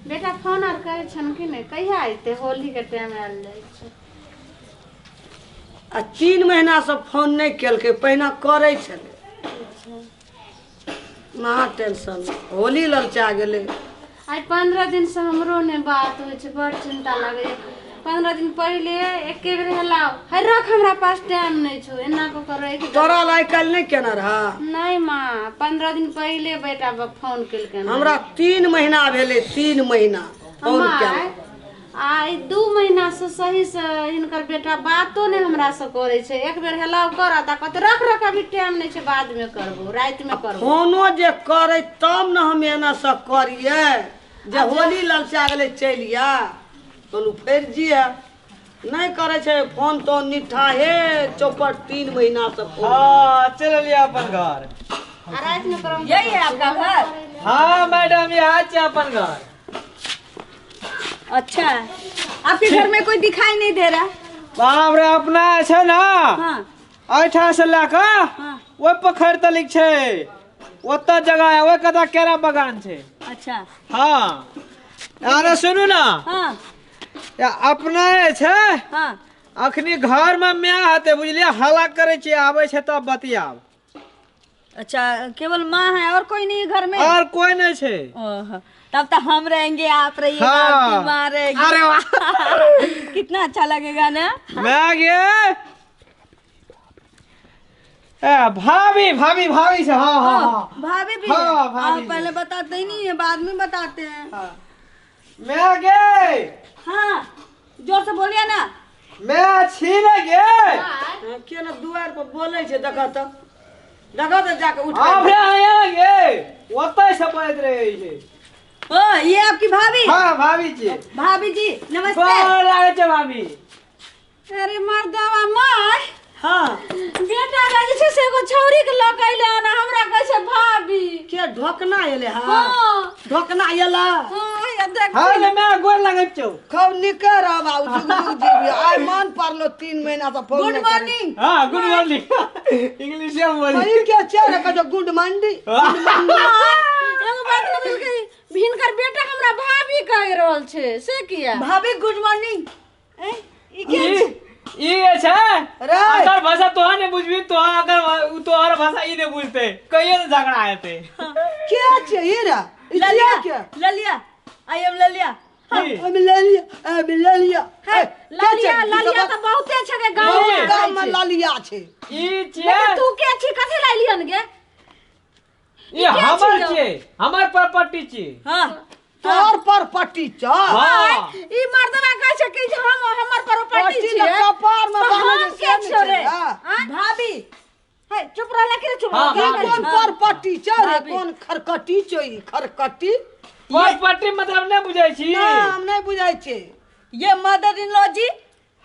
बेटा फोन आर करै छन कि नहि? कहिया अयतै? होलीके टाइम आयल जाइ छै। आ 3 महीनासँ फोन नहि केलकै, पहिने करै छलै। महा टेंशन, होली ललचा गेलै। आइ 15 दिनसँ हमरो नहि बात होइ छै, बड़ चिन्ता लागैए। 15 दिन पहिले एके बेर हेलाउ, है रख हमरा पास टाइम नहि छौ, एना कऽ कऽ राखि। तोरा लए आइ काल्हि नहि केने रह? नहि माँ, 15 दिन पहिले बेटा फोन केलकै। हमरा 3 महीना भेलै, 3 महीना फोन केने। आ 2 महीनासँ सहीसँ हिनकर बेटा बातो नहि हमरासँ करै छै। एक बेर हेलाउ करत आ कहतै रख रख अभी टाइम नहि छै, बादमे करबो, रातिमे करबो। फोनो जे करै तब ने हम एना से करियै जे होली ललचा गेलै चलि आ, कहलहुँ फेर जिया नहि करै छै फोन तो निठा हे चौपट 3 महीनासँ फोन। हाँ चल लिया अपन घर। आ रातिमे करम। यही है आपका घर? हाँ मैडम, यहाँ छै अपन घर। अच्छा है, आपके घर में कोई दिखाई नहीं दे रहा। बाप रे, अपना छै ने। हाँ। एहिठाम से लए कऽ हाँ। ओहि पोखरि तलिक छै, ओतऽ जगह है, ओहि कतऽ केरा बगान छै। अच्छा। हाँ, अरे सुनू ना। हाँ। अपना छै। हाँ। अखनी घर में माय हेतै, बुझलियै, हल्ला करै छियै, आबै छै तब बतियाब। अच्छा, केवल माँ है और कोई नहीं है घर में? और कोई नहीं है। ओहो, तब तो हम रहेंगे, आप रहिएगा, हाँ। आपकी माँ रहेगी। अरे वाह, कितना अच्छा लगेगा ना। मैं गे ए भाभी भाभी भाभी से। हाँ हाँ हाँ, भाभी भी हाँ, है। भाभी आप भी। पहले बताते ही नहीं है, बाद में बताते हैं। हाँ। मैं गे। हाँ, जोर से बोलिए ना। मैं छी ने गे। के ने दुआर पर बोलै छै, देखऽ तऽ, देखऽ तऽ जाके उठ। आप रे आया गे, ओतय से बजैत रहै छै। ओ ये आपकी भाभी? हाँ भाभी जी। भाभी जी नमस्ते। गोर लागै छै भाभी। अरे मर्दवा माय। हाँ। बेटा के जे छै से एगो छौरी के लऽ के अयलै हन, हमरा कहै छै भाभी। के ढोकना एलै? हाँ। हाँ। ढोकना एला? हाँ, या देख। हाँ ने मैं गोर लागै छौ। खूब निके रह बाबू, जुग जुग जीवी। आइ मन पड़लो 3 महीना से फोन गुड नहि करै। मॉर्निंग। हाँ गुड मॉर्निंग, इंग्लिश में बोली। ई के छै रे, कहै छै गुड मंडी। एगो बात नहि बोलकै, हिनकर बेटा हमरा भाभी कहि रहल छै, से किया? भाभी गुड मॉर्निंग। ई के ई जे छै रे। अगर भाषा तोहर नहीं बुझबी, तोहर अगर तोहर भाषा ई नहीं बुझते, कहियो तो झगड़ा हेतै। के छै ई रे? ई ललिया के? ललिया, I am ललिया। हम ललिया, हम ललिया। हे, ललिया ललिया तऽ बहुते छै गे गाँव में। गाँव में ललिया छै। ई छियै। लेकिन तू के छी, कथी लाइलियन गे? ई हमर छियै, हमर प्रॉपर्टी छियै। हाँ। तोहर पर पट्टी छ? हाँ। ई मर्दवा कहै छै कि जे हम हमर प्रॉपर्टी पट्टी छियै। तऽ कपार में तऽ बान्हल हम छै, के से नहि छियौ रे? छै, हाँ। आँय? भाभी। हे, चुप रहला कि रे, चुप हाँ, रह? भाभी। कोन पर पट्टी छ रे? भाभी। कोन खरकटी छ ई खरकटी? प्रॉपर्टी मतलब नहीं बुझै छी? ना, हम नहि बुझै छी। ये मदर इन लॉ जी।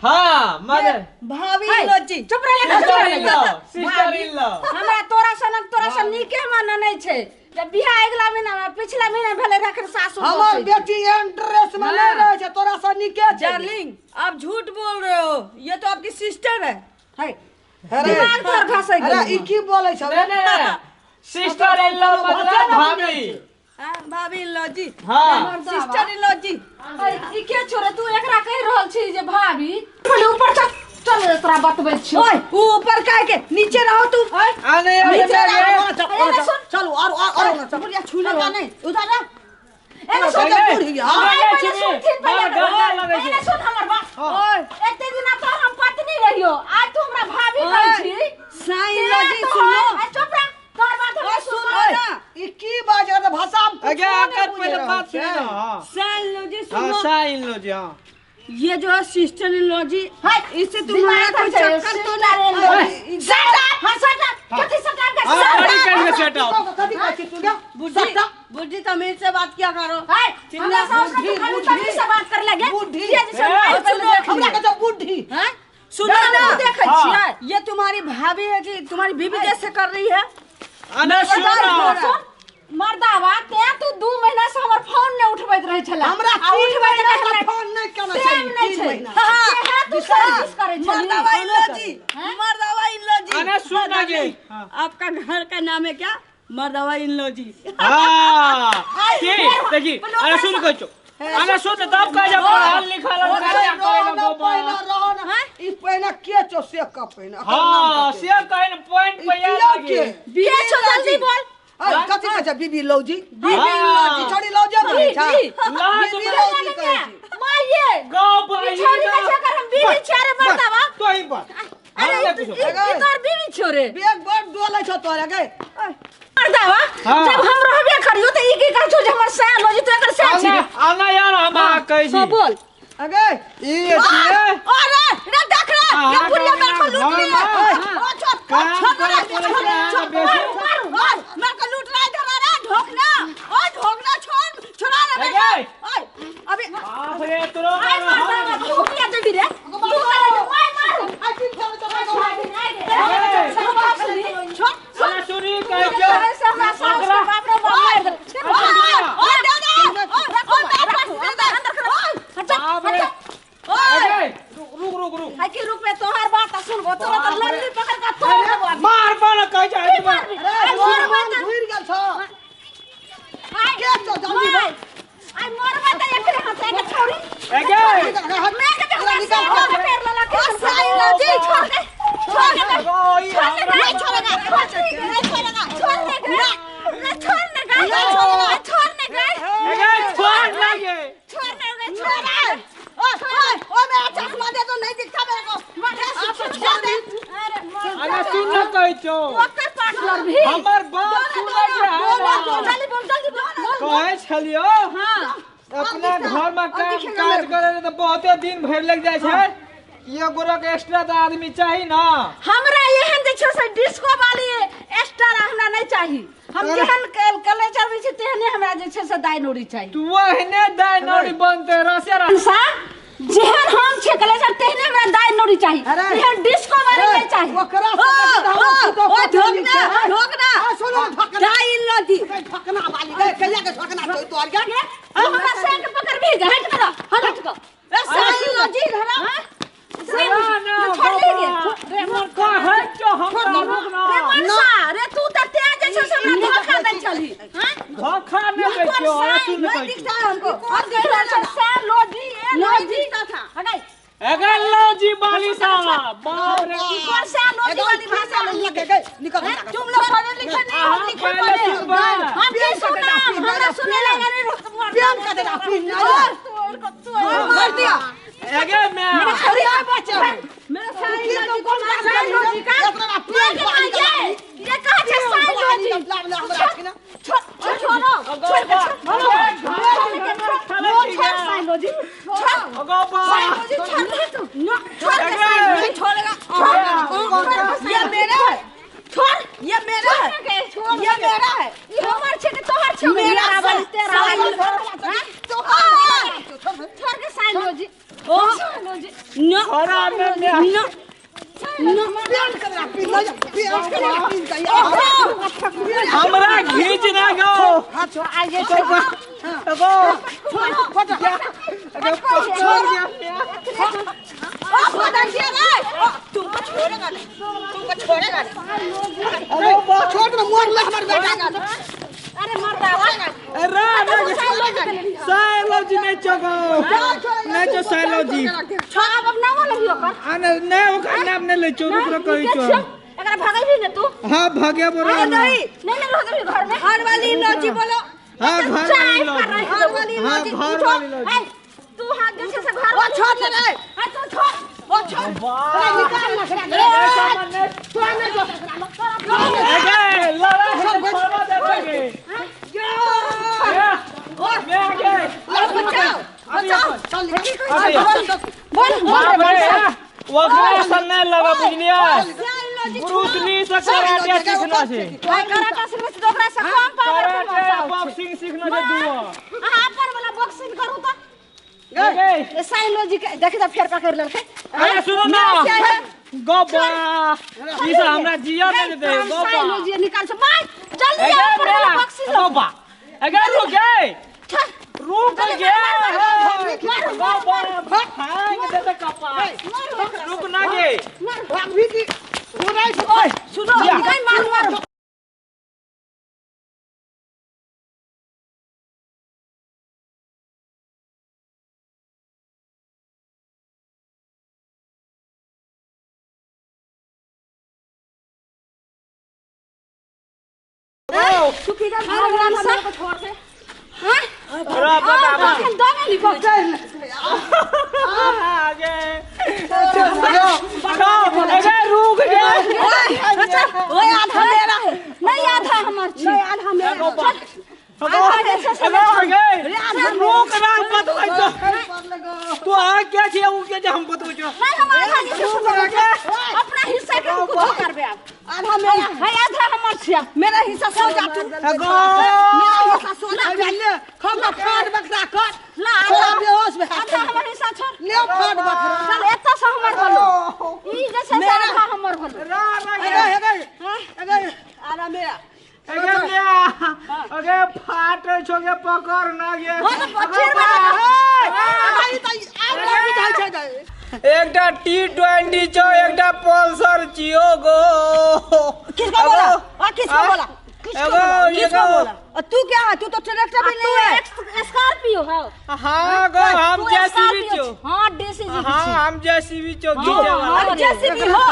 हाँ मदर। भाभी हे, इन लॉ जी। चुप रहला कि चुप सिस्टर इन रहला? Law, sister in law. हमरा तोरा सनक तोरा सन नीके हमरा ननै छै। जब बियाह अगिला महीना में, पिछला महीना भेलै रखन सासु हमर बसै छै। बेटी एहन ड्रेस में नहीं रहे छै, तोरा सन नीके छै। डार्लिंग आप झूठ बोल रहे हो, ये तो आपकी सिस्टर है। हे, अरे, दिमाग तोहर घसै अरे गेलौ। ई की बोलै छौ? नहीं नहीं, सिस्टर इन लॉ मतलब भाभी। हाँ, भाभी इन लॉ जी। हाँ। सिस्टर इन लॉ जी। हे, ई के छोरे तू एकरा कहि रहल छी जे भाभी? पहिले ऊपर चल, चल तोरा बतबै छियौ। ओए, ऊ ऊपर काहे के नीचे रहो तू। आने आने नीचे मैं रहो, गे। चल, चल, चल, चल, और और और ना, चल। बुढ़िया छूने का नहीं, उधर रह। एने सुन, पहिले- बुढ़िया। ओए, पहिले पहिले सुनथिन, पहिले बार गंदा लगै छै। एने सुन हमर बात। ओए, एते दिना तोहर हम पत्नी रहियो, आज तू हमरा भाभी कहै छी। साईं इन लॉ जी ते सुनो। तोहर- ए, चुप रह, तोहर बात हमरा ओए, सुनो सुनो ना। ई की बाजै छै? भाषा हम कुछो अगे नहि आकर बुझि पहिले रहल बात छै। सुनी ना। हाँ साईं इन लॉ जी हाँ, सुनो। साईं इन लॉ जी। हाँ ये जो है सिस्टर इन लॉ जी, है, इससे तुम्हारा दिमाग कोई पर छै, चक्कर तो सिस्टर इन लॉ नहीं। जी। Shut up, हाँ, shut up। कथी shut up के? हाँ, Shut बड़ी up। कर के सेट अप। कथी कहै छी तू गे? बुढ़ी बुढ़ी तमीज से बात किया करो। है, हमरा साउस के बुढ़ी, तू खाली बुढ़ी। तमीज से बात कर लगे। बुढ़ी। किया जे छै, मारि सुनो, पहिले देख हमरा लियै। कहै छै बुढ़ी। हैं? सुनो ना, देखै हाँ। छियै। ये तुम्हारी भाभी है कि तुम्हारी बीबी जैसे कर रही है? आने सुन ना। सुन, मर्दावा ते तू 2 महीना से हमर फोन नहि उठबैत रहै छला। हमरा आ 3 उठबैत महीना रहै से हमरा फोन नहि केने टाइम छै, नहि 3 छै। महीना। हाँ, ते तू सर्विस करै छली। मर्दावा इन लॉ जी, मर्दावा इन लॉ जी। अरे सुन ना गे। आपका घर का नाम है क्या? मर्दावा इन लॉ जी। हाँ की देखी, अरे सुन कहै छौ। अरे सुन तब कह जा पढ़ल लिखल ओ कार्य करे रहो ना ना गोबा पहिने रहो ना ई पहिने के छौ से कह पहिने एकर नाम हां कथी? से कहे न पॉइंट ई पे याद किया लागे के? के छौ जल्दी बोल अरे कथी कहै छै बीबी लौजी बीबी हाँ। लौजी छोड़ी लौजे कहै छै लाज बीबी में लौजी कहै छै माँ ये गप ई छोरी का चक्कर हम बीवी छोरे मर्दावा तो ही पर अरे हम ई नहीं पूछो। ई तोर बीवी छोरे बेग बड़ डोलै छौ तोरा गे मर्दावा हाँ। जब हम रहबे करियो त ई की कहै छौ जे हमर साल हो जेतो एकर साल छी आना यार हम अहाँ कहै छी हाँ बोल अगे ई छियै अरे रे देख रे हाँ, ये बुढ़िया मेरे को लूट हाँ, लिया हाँ। ओ छोड़ काम छोड़ करे रे, पड़ै छोड़, छै, अहाँ छोड़, बेसी। मारू, मारू, मेरे को लूट रहा है इधर आ रहा ढोकना ओ ढोकना छोड़ छोड़ा रे मेरे अगे। को। ओए अभी बाप रे तोरो आय मर्दावा भूख लिया जल्दी रे भूख लगा मार मार छोड़ अरे सुनी कहै छौ से हमरा सास के बाप रे बाप मार देल ओ दादा ओ ओ दादा बाप रे अगे रुक रुक रुक हाय की रुक में तोहार बात सुनबो तोरा तो लल्ली पकड़ के तोड़ देबो मार पाना कहै छै की मारबी? अरे आइ मरबा त घुरि गेल छौ आइ के छौ जल्दी बोल। आइ मरबा त एकरे हाथे के छोड़ी अगे मैं के देखला से के पैर लला के साई लजी छोड़ दे छोड़ दे छोड़ दे नहीं छोड़ेगा नहीं छोड़ेगा छोड़ दे नहीं छोड़ दे नहीं छोड़ेगा छोड़ दे अगे छोड़ लागे छोड़ दे छोड़ दे ओ ओ ओ मेरा चश्मा दे तो नहीं दिखता मेरे को छोड़ दे अरे अरे सुन न कहै छौ ओकर पार्टनर भी हमर बात सुनै छै बोल जल्दी बोल जल्दी बोल कहै छलियो हां अपना घर में काम काज करे ले तऽ बहुते दिन भरि लग जाइ छै एगो गोरा के एक्स्ट्रा तऽ आदमी चाही ना हमरा एहन जे छै से डिस्को वाली स्टार हमरा नहीं चाही हम जेहन कलेचर में छै तेहने हमरा जे छै से दाइनोरी चाही तू ओहने दाइनोरी बनते रसे रस इंसान जेहन हम छै कलेचर तेहने हमरा दाइनोरी चाही अरे। एहन डिस्को वाली नहीं चाही ओकरा ओ, ओ, ओ ढोकना, ढोकना। सुनो ढोकना दाई लदी ढोकना वाली गए कहिया के ढोकना छौ तोर के हमरा संग पकड़ भी हट कर हट कर ए साई लजी धरा ना, ना, छोड़ दे बाबा। रे मोर कहै छौ हमरा रुक ना रे मनसा रे तू त तेज जे छै से हमरा धोखा दै छली हां धोखा नहि दै छौ अरे सुन नहीं कहै छौ दिखता है हमको और गैर छै सा लोजी ए नहीं लोजी दिखता था हटाई अगर लौजी बाली साला बाप रे ई कौन सा लोजी वाली भाषा में निकल गए निकल हैं? तुम लोग पढ़े लिखे नहीं हम हाँ, लिखे पहले पढ़े सुनबा। हम की सुना हमरा सुने लगा नहीं रुक पेन का देना पिन ना मार दिया अगे मैं मेरा छोरी आ बच्चा मेरा साई लोजी कौन साई लोजी का एकरा पेन ये ये कहाँ छै साई लोजी छोड़ छोड़ छोड़ो छोड़ के छोड़ छोड़ साई लोजी छोड़ अगो बा साई लोजी छोड़ दे तू छोड़ के साई लोजी छोड़ेगा छोड़ ये मेरा है छोड़ ये मेरा है छोड़ ये मेरा है ये हमर छै कि तोहर छै मेरा मेरा तेरा साई छोड़ के साई लोजी ओ साई लोजी नो छोड़ा में मैं नो नो पेन का देना पिन ना पेन का देना पिन का हमरा घीच ना गो हाथ छोड़ आगे छोड़ अगो अगो छोड़ गया ओ बदल दिया रे तुमको छोड़ेगा नहीं तुमको छोड़ेगा नहीं अगो बा छोड़ दे मोर ले हमर बेटा अरे मर्दावा अरे साई लौजी नहीं चगो नहीं चो साई लौजी छोड़ अब ना बोलबी ओकर आने नहीं ओकर नाम नहीं ले चो रुक रुक कहै छौ एकरा भगैबी ने तू हां भागे बोरा नहीं नहीं नहीं रह देबी घर में घर वाली लौजी बोलो हां घर वाली लौजी घर वाली हां लौजी घर वाली लौजी ए, तू हाथ जे छै से घर ओ छोड़ दे रे हां तू छोड़ ओ छोड़ वाह निकाल ना अगे लड़ा है छोड़ा दे बगे मैं आगे बचाओ बचाओ चल बोल बोल रे बाप रे मनसा ओकरा सन नहीं लगा बुझलियै ब्रूस ली से कराटे सीखना छै भाई कराटा सीखने से ओकरा से कम पावर के कराटे मनसा बॉक्सिंग सीखना छै दुओ अहाँ अपन वाला बॉक्सिंग करू त अगे ए साई लोजी के देखी त फेर पकड़ लेलकै अरे सुनो ना गोबा ई सब हमरा जिया नहीं दे गोबा साई लोजी निकाल से मार जल्दी अगे आ अपन वाला बॉक्सिंग गोबा अगे रुक गए रुक गए मारो, मारो, गोबा भाग दे दे कपार रुक ना गे भाग भी की सुनो नहीं मार मारो तू की कर भगवान से छोड़ दे। हां रा बता अखन दमे नहीं पकड़ ले। आगे अरे रुक जा। अच्छा ओए आधा मेरा है, नहीं आधा हमर छी, नहीं आधा मेरा। रुक ना बतबै छौ तू। अहाँ के छियै उ के जे हम बतबै छौ? नहीं हम आधा हिस्सा अपना हिस्सा के हम कुछ करबे। अब आधा मेरा है, आधा हमर छी, मेरा हिस्सा सो जा तू। एगो मेरा हिस्सा सो जा ले, हम फाड़ बकरा कर ना थोड़ा आधा बेहोश भए आधा हमर हिस्सा छोड़ ले फाड़ बकरा। चल एतऽ से हमर होलो ई जे छै से आधा हमर होलो। रा रा अगे अगे अगे आधा मेरा। अगे अगे फाट छौ गे, पकड़ ना गे। हां तो चिर में अगे ई त आब नहि बुझाइ छै गे। एकटा T20 छौ, एकटा पल्सर छियो गो। किसको बोला? आ किसको बोला? किसको एगो, बोला? किसको एगो। बोला? और तू क्या है? तू तो ट्रैक्टर भी तू नहीं है। स्कॉर्पियो है। हाँ गो हम तू जेसीबी स्कॉर्पियो छौ। छी। हां डीसीजी हाँ हम जेसीबी छौ घीचे वाला। अरे जेसीबी हो।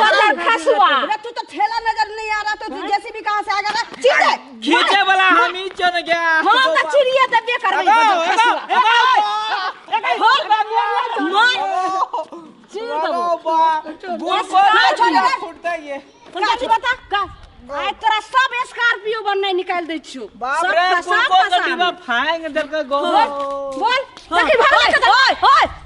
बदल खसुआ। अरे तू तो ठेला नजर नहीं आ रहा, तो तू जेसीबी कहाँ से आ गया? चीर दे। घीचे वाला हम ही छौ न गया। हां त चिड़िया दबे करबे एगो, बदल एगो, खसुआ। एगो। होल मार चिर दबो। फुटता ये। चाची बता का आइ तोरा सब स्कॉर्पियो बननाइ निकालि दै छियौ। बाप सब रे फसा कुको फसा। के डिब्बा फांग देलकै गो। बोल बोल देखी भाग ओए ओए।